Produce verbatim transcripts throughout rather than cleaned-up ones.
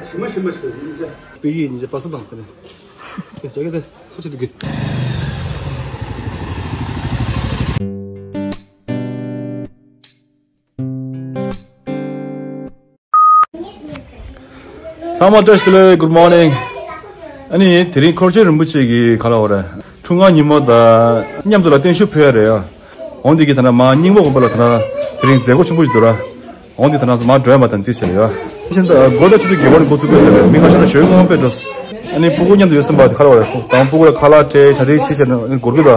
ཞིམ་མ་ཞིམ་མ་ཞིག་ཡིན་ཅག་སྤེལ་ཡིག་ཉིན་བྱེད་པ་ས་དང་དེ་ནས་དེ་བྱ་གི་དེ་ཁ་ཆེ་འདུག་གི། ཚང་མ་བཀྲ་ཤིས་བདེ་ལེགས། Good morning. ཨ་ནི་དེ་རིང་འཁོར་ཆེན་རིན་པོ་ཆེ་གི་ག་ལ་འོ་རེད། འཁྲུངས་སྐར་ཉིན་མོ་དང་མཉམ་དུ་ལ་བརྟན་བཞུགས་ཕུལ་ཡ་རེད་ཡ། འོང་དེ་གི་ཐ་ན་མ་སྙིང་པོ་དགོན་པ་ལ་ཐ་ན་དེ་རིང་མཛད་སྒོ་ཆེན་པོ་ཞིག་འདུག་ར། འོང་དེ་ཐ་ན་མ་འགྲོ་ཡ་མ་དང་དེ་བྱས་ཡ། ཤིན་ཏུ་དགོ་ད་ཆུ་ཚོད་དགེ་བ་ནི་འགོ་ཚུགས་དགོས་ཟེར་རེད། མི་ཁ་ཤས་ད་ཞོལ་ངོ་མ་དཔེ་འགྲོ། ཨ་ནི་སྤུ་གུ་མཉམ་དུ་ཡོད་སེམས་པ་དེ་ག་ལ་འོ་རེད། དང་སྤུ་གུ་ལ་ཁ་ལག་སྤྲད་གྲ་སྒྲིག་བྱེད་བྱས་ནས་འགོར་གི་ད།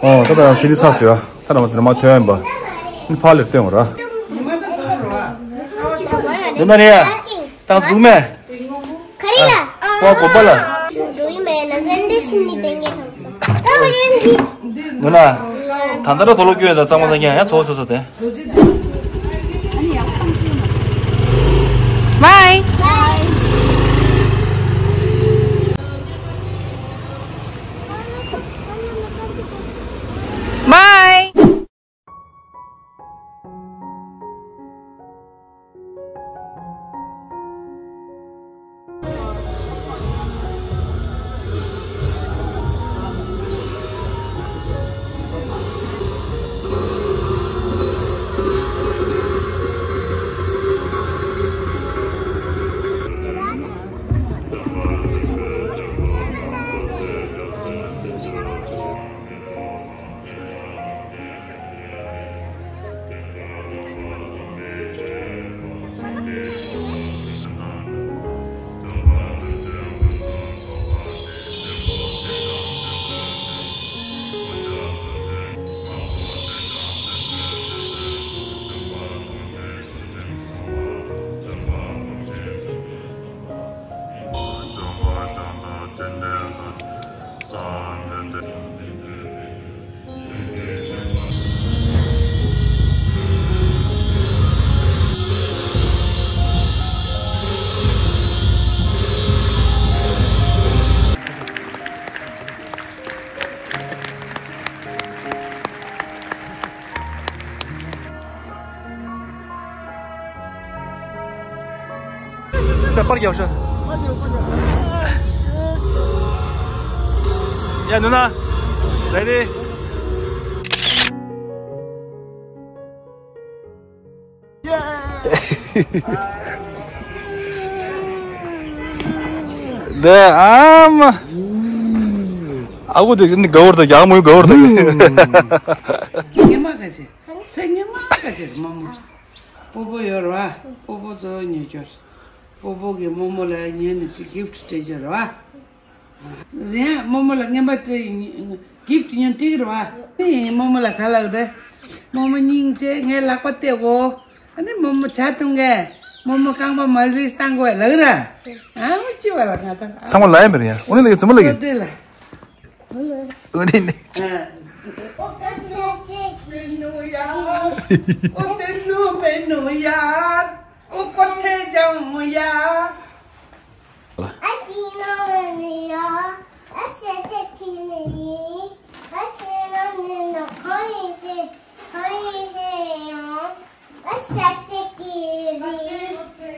ཨོ་ད་ད་ཤི་ནི་ཚ་ཟེར་བ་ད་ད་མ་ཐོན་ཡིན་པ། ནི་ཕ་ལེར་བསྟན་འོ་ར། འདི་ན་རེད། ཏང་འདུག་མེད། ག་རེ་ལ། ཨ་བ་གོམ་པ་ལ། འགྲོ་ཡི་མེད་ན་ཟན་འདྲེ་ཤི་ནི་དེ་ངས་དྲངས་སོང་། ད་བ་རན་གི། ནུ་ན། ད་ད་ར་དོ་ལོ་སྐྱོ་ཡོད་ད་གཙང་མ་ས་ཀྱང་ཡ་ཚོགས་སོ་སོ་དེ། Bye. Bye. ཡ་ནུ་ན། རེ་ཌི། འདི་ཨ་མ། ཨ་ཁུ་དེ་ནི་ག་བོར་དང་རྒྱག་མོའི་ག་བོར་དང་། ངེ་མ་ག་ཚེ། ཚེ་ངེ་མ་ག་ཚེ་མ་མོ། སྤོ་བོ་ཡོད་ར། སྤོ་བོ་ཚོ་ཉེ་སྐྱོར། སྤོ་བོ་གིས་རྨོ་མོ་ལ་ཉན་ནས་ཅིག་གིཕ་ཊི་སྤྲད་ཀྱི་རེད་བ། རེད། རྨོ་མོ་ལ་རྔན་པ་སྤྲད། གིཕ་ཊི་ཉོ་སྤྲད་ཀྱི་རེད་བ། ཨེ་རྨོ་མོ་ལ་ག་ལབ་རེད། རྨོ་མོ་སྙིང་རྗེ། ངའི་ལག་པ་བལྟས་གོ། ཨ་ནི་རྨོ་མོ་ཇ་འཐུང་གས། རྨོ་མོ་རྐང་པ་མ་ལུས་བཏང་དགོས་ལབ་ར། ཨ་མ་ཅི་བ་ལ་ང་ད། ཚང་མ་ལ་ཡ་མེད་རེད་ཡ། ཨོ་ནི་ལ་ཡ་ཙི་མ་ལ་ཡ། སོ་དེ་ལ། ཨོ་ནི་ནི། ཨ། ཨོ་ཏེ་ནུ་ཡ། ཨོ་ཏེ་ནུ་པེ་ནུ་ཡ། ཨོ་ཀོ་ཐེ་ཇང་མུ་ཡ། ཨ་ཏི་ནོ་ནི་ཡ། ཨ་ཤེ་ཅེ་ཁི་ནི་ཡི། ཨ་ཤེ་ནོ་ནི་ནོ་ཁོ་ཡི་ཧེ། ཁོ་ཡི་ཧེ་ཡང་། ཨ་ཤེ་ཅེ་ཁི་རི།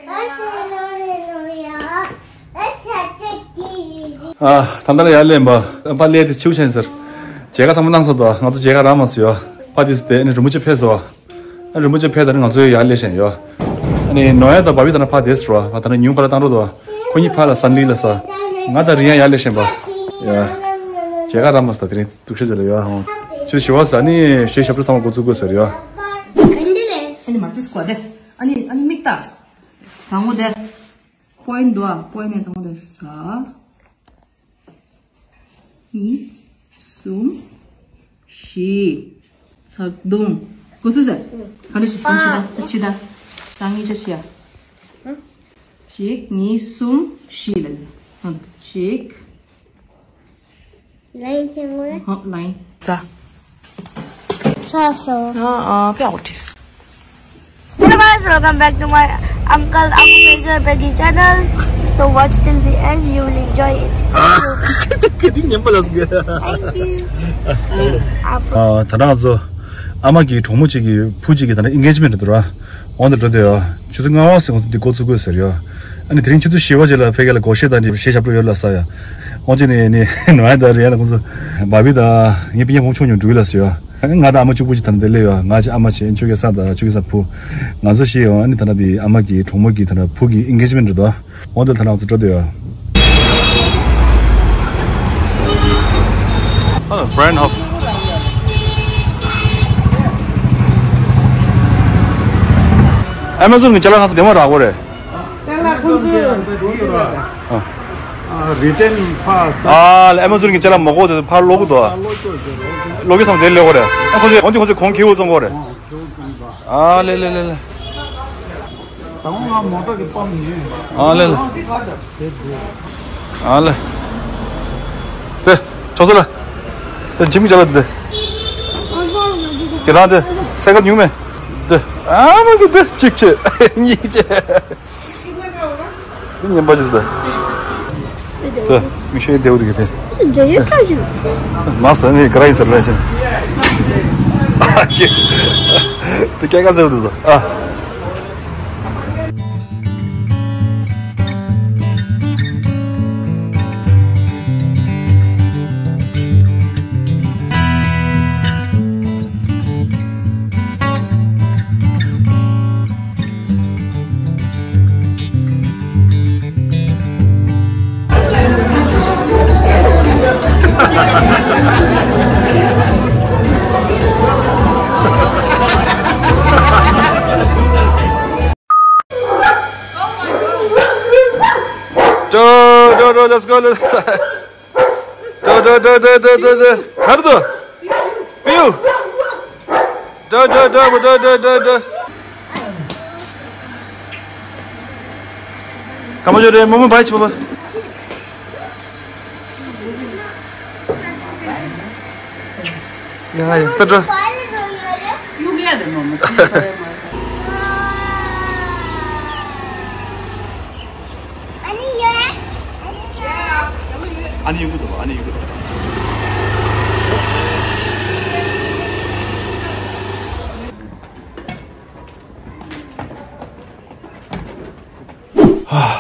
ཨ་ཤེ་ནོ་ནི་ནོ་ཡ། ཨ་ཤེ་ཅེ་ཁི་རི། ཨ། ད་ལྟ་ལ་ཡར་སླེབས་པ། ཕ་ལས་དེ་ཆིའུ་ཆེན་ཟེར། མཇལ་ཁ་ཚང་མ་གནང་སོང་དོ། ང་ཚོ་མཇལ་ཁ་རག་མ་སོང་ཡོ། ཕ་དེ་སི་དེ་ནི་རིན་པོ་ཆེ་ཕེབས་སོང་། ཨ་རིན་པོ་ཆེ་ཕེབས་ད་ནི་ང་ཚོའི་ཡར་སླེབས་བཞིན་ཡོད། ཨ་ནི་ནོ་ཡ་དང་བ་བི་ད་ནི་ཕ་དེ་སི་རོ། ཕ་ད་ནི་ཉུང་ཁ་ལ་བཏང་རོགས་དོ། ཁོ་གཉིས་ཕ་ལ་སན་ལི་ལ་ས། ང་དང་རི་ཡང་ཡར་སླེབས་བཞིན་པ། ཡ། མཇལ་ཁ་རག་མ་སོང་། དེ་རིང་འདུག་ཤེས་ཟེར་ལ་ཡོད་ཧང་། ཆུ་ཞི་བ་ཟེར་ཨ་ནི་ཞེས་ཞབས་བྲོ་ཚང་མ་འགོ་བཙུགས་དགོས་ཟེར་ཡོད། ག་འདི་རེད། ཨ་ནི་མ་ཏིས་ཀོ་དེ། ཨ་ནི་ཨ་ནི་མིག་ལྟ། དང་པོ་དེ། པོ་ཡིན་འདུག་ཨ། པོ་ཡིན་ནས་དང་པོ་དེ་ས། གཉིས། གསུམ། བཞི། ཚག་དུང་། གོ་ཚུལ་ཟེར། ག་འདྲ་ཞིག་སམ་ཤི་ད། ད་ཕྱི་ད། རང་ཉིད་ཆ་ཤི་ཡ། གཅིག་གཉིས། གསུམ། བཞི་ལ། གཅིག་ལའིན་ཆེན་མོ་རེད། ཧོ་ལའིན། ཟ། ཆོག་སོང་། ཨ་ཨ་ཀྱག་ཨོ་ཏིས། Hello guys, welcome back to my uncle Uncle Pedro Peggy channel. So watch till the end, you will enjoy it. ཁ་དེ་ཉན་པ་ལ་ཟེར། Thank you. ཨ་ད་ང་ཚོ་ ཨ་མ་གི་གྲོགས་མོ་གཅིག་གི་བུ་གཅིག་གི་ད་ནི་ཨིན་གེཇ་མེན་ཊི་འདུག་ར། འོང་དུ་འགྲོ་དེ་ཡོད། ཆུ་ཚོད་ལྔ་པ་སོང་ཙང་འདི་འགོ་ཚུགས་དགོས་ཟེར་ཡོད། ཨ་ནི་དེ་རིང་ཆུ་ཚོད་བཞི་པ་ཅིག་ལ་ཕ་གི་ལ་སྒོར་གཞས་བཏང་དེ་གཞས་ཞབས་བྲོ་ཡོད་ལ་ས་ཡ། འོང་ཅི་ནི་ནི་ནོ་ཡ་ད་རེ་ཡ་ལ་ཁོང་ཚོ་བ་བི་ད་ངའི་པི་ཉེ་ཕོང་ཆོག་ཉུང་འགྲོ་ལ་ཟེར་ཡོད། ང་དང་ཨ་མ་གཅིག་པུ་ཅིག་ཐམ་དེ་སླེབས་ཡོད། ང་ཅི་ཨ་མ་ཅི་ཨན་ཆོ་གེ་ས་དང་ཆོ་གེ་ས་བུ། ང་ཚོ་ཤི་ཡོང་ཨ་ནི་ད་ན་དེ་ཨ་མ་གི་གྲོགས་མོ་གི་ད་ན་བུ་གི་ཨིན་གེཇ་མེན་ཊི་རེད་དོ། འོང་དེ་ད་ན་ང་ཚོ་འགྲོ་དེ་ཡོད། ཨ་བྷ་རན་ཧབ། ཨེ་མ་ཛོན་གི་ཅ་ལག་ང་ཚོ་བདེ་མོ་རག་གོ་རེད། ཅ་ལག་ཁོང་ཚོས། ཨ། ཨ། རི་ཊན་ཕར་ད། ཨ་ལེ། ཨེ་མ་ཛོན་གི་ཅ་ལག་མ་གོ་དེ་ཕར་ལོག་གི་འདུག་ཨ། ལོག་གི་འདུག་ལོག་གི་སམ་དེ་ལེ་གོ་རེད། ཨ་ཁོ་ཚོས་ཁོང་ཚོས་ཁོང་ཚོས་ཁོང་ཁེ་བོ་བཙོང་གོ་རེད། ཨ་ལེ་ལེ་ལེ་ལེ། ད་ང་མོ་ཊ་གི་པམ་ཡིན། ཨ་ལེ་ལེ། ཨ་ལེ། དེ་ཁྲོ་ས་ལ། དེ་ཇིམ་གྱི་ལ་དེ། ཁྱེད་རང་དེ་སའི་ཀལ་ཉུང་མེད། དེ་ཨ་མ་གི་དེ་གཅིག་བྱེད་གཉིས་བྱེད། དེ་ཉན་པ་ཅི་ཟེར། དེ་མི་ཤེས་དེ་འུ་དེ་གི་དེ། འདྲ་ཡོད་ཁྲ་ཞིག་མ་སྟ་ནི་ག་ར་ཡིན་ཟེར་ལན་ཞིག་དེ་སྐད་ག་ཟེར་འདུག་ཨ། འགྲོ་འགྲོ་འགྲོ། Let's go, let's go. འགྲོ་འགྲོ་འགྲོ། གར་འདུག་པིའུ། འགྲོ་འགྲོ་འགྲོ་འགྲོ་འགྲོ་འགྲོ། ཀ་མ་ཇོ་རེ་མོ་མོ་བའི་ཆི་པ་པ། ཡ་ཡ་ད་འགྲོ། ཨ་ནི་ཡོད་རེད། ཨ་ནི་ཡོད་གི་འདུག་ཨ་ནི་ཡོད་གི་འདུག་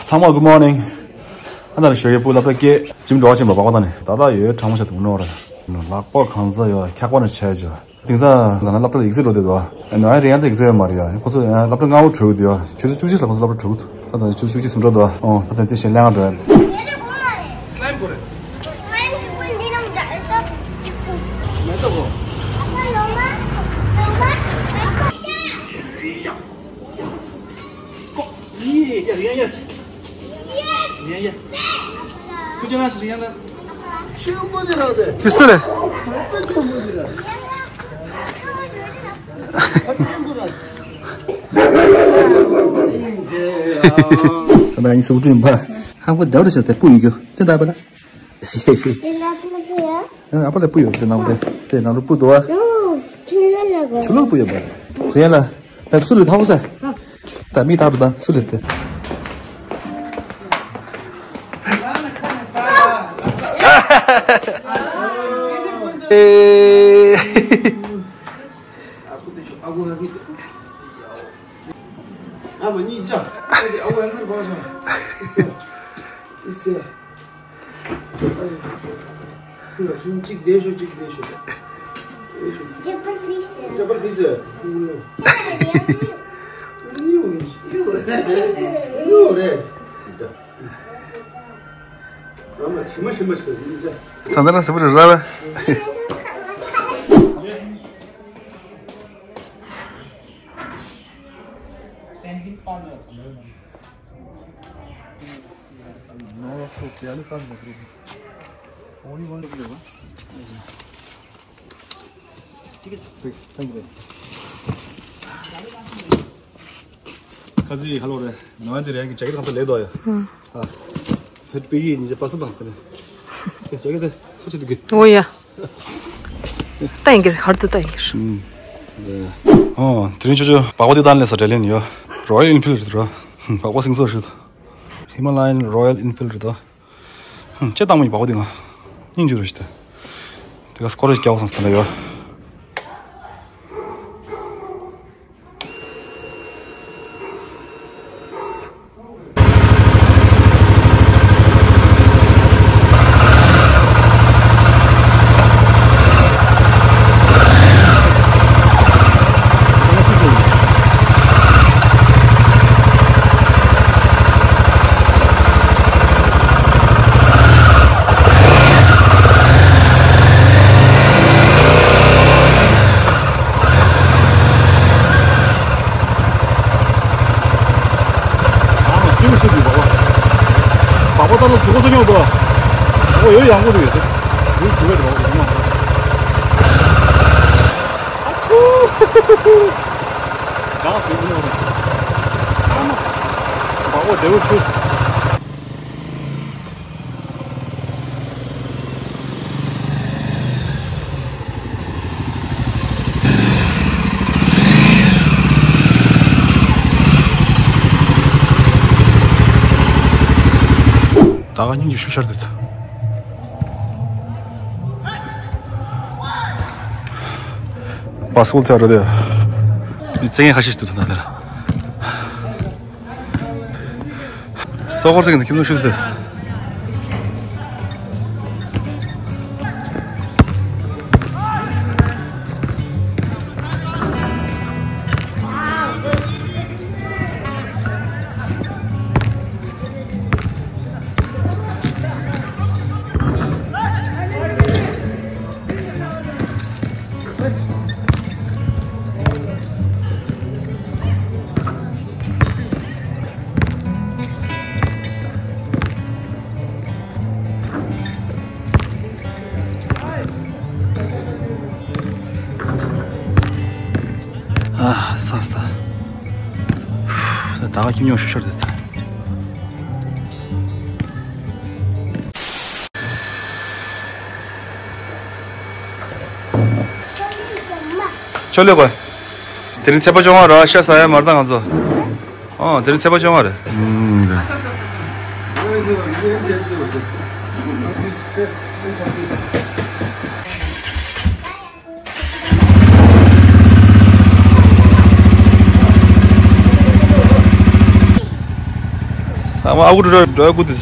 ཚང་མ་good morning། ཨ་ད་ལ་ཞོ་ཡོད་པུ་ལབ་ད་སྐད་ཇིམ་འགྲོ་བ་ཆེན་པོ་བག་པ་ད་ནི་ད་ལྟ་ཡོད་གྲང་མོ་ཆ་དུ་ནོར་རེད། ལག་པ་གང་ས་ཡོད་འཁྱག་པ་ནི་ཆད་ཅོ། དེང་སང་ང་ལ་སློབ་གྲྭ་ལ་ཡིག་ཚད་འགྲོ་བསྡད་འདུག་ཨ་ནི་ཨ་རེ་ཡང་ད་ཡིག་ཚད་ཡོད་མ་རེད་ཡ། ཁོ་ཚོ་ཡང་སློབ་གྲྭ་སྔ་པོ་གྲོལ་གི་འདུག་ཡ། ཆུ་ཚོད་བཅུ་གཅིག་ལ་ཁོ་ཚོ་སློབ་གྲྭ་གྲོལ་གི་འདུག་ད་ད་ཆུ་ཚོད་བཅུ་གཅིག་ཟིན་འགྲོ་འདུག་ཨོ་ད་ད་དེ་བཞིན་ལེན་ག་འགྲོ་ཡ། ཆེན་པོ་ཅིག་རག་དེ། དེ་སུ་རེད། ཆེན་པོ་ཅིག་རག་ད་ནི་སུ་ཀྲིམ་པ། ཧ་གོ་འདྲ་བོ་ཞིག་དེ་སྤུ་ཡོད་རྒྱུ་དེ་འདྲ་པ་ལ། དེ་ནང་པོ་ཡོད། ཨ་པ་ལ་སྤུ་ཡོད་དེ་ནང་པོ་དེ་དེ་ནང་ལ་སྤུ་འདུག་བ། ཆུ་ལོག་སྤུ་ཡོད་པ། རེད་ལ། ད་སུ་ལ་ཐའོ་ས། ད་མི་ཐག་ཏུ་ད་སུ་ལ་དེ། གཅིག་བསྡད་ཤོག་གཅིག་བསྡད་ཤོག་བསྡད་ཤོག Double piece. Double piece. ཡོ་རེད། ཨ་མ་ཇི་མ་ཞིམ་པ་ཞིག་ག་ཡིན་ཟེར། ད་ལྟ་རང་སེམས་པ་རེ་ར་བས། ཁ་ཟི་ཧ་ལོ་རེད། ནང་དེ་རེད་ཀྱི་ཇེ་ཀེ་ཊི་གང་ས་ལས་དོ་ཡ། ཧ། ཕེད་པི་ཡི་ཉི་ཇེ་པ་སི་དང་དེ་ནས། ཇེ་ཀེ་ཊི་ཁ་ཆེ་དུ་གི། འོ་ཡ། ཏན་གིར་ཧར་དུ་ཏན་གིར། ཨོ། དེ་རིང་ཆུ་ཆུ་བག་པ་དེ་དང་ལས་ས་དྲེ་ལེན་ཡོད། Royal Enfield རེད་རོ། བག་པ་སིང་སོ་ཞིག Himalayan Royal Enfield རེད་དོ། ཅེ་དང་མོ་ཡི་བག་པ་དེ་ང་། སྙིང་རྗེ་རུ་ཞིག་དེ། དེ་ག་སྐོར་རེ་སྐྱ་བོ་སང་སྟེ་ཡོད། ཨུ་རུ་ཡོད་དེ། ཡུལ་དུ་བས་རོགས་ཡོད་མ། ཨ་ཆུ། གང་ཟེར་ཨུ་ནོ་རེད། ཨ་མ། བ་ཨོ་དེའུ་ཆུ། ད་ག་སྙིང་རྗེ་ཤུགས་ཤར་དུས། པ་སི་ཀོལ་ཐེ་ར་དེ། མི་ཙེ་ངན་ཁ་ཤས་ཤིག་འདུག་ད་དེར། སོ་ཁོར་ཟེར་གི་འདུག་ཁྱིམ་ཚང་ཤུགས་ཟེར། ཨ། ས་སྟ། ད་ག་ཁྱིམ་ཉོ་ཤུ་ཤར་དེ་ད། ཆོ་ལེ་གོ། དེ་རིང་ཚེས་པ་བཅོ་ལྔ་ར་ཤ་ཟ་ཡ་མ་རེད་ད་ང་ཚོ། ཨོ་དེ་རིང་ཚེས་པ་བཅོ་ལྔ་རེད། ཨུམ་རེད། ས་མ་ཨ་ཁུ་འགྲོ་འགྲོ་ཨ་ཁུ་དེ།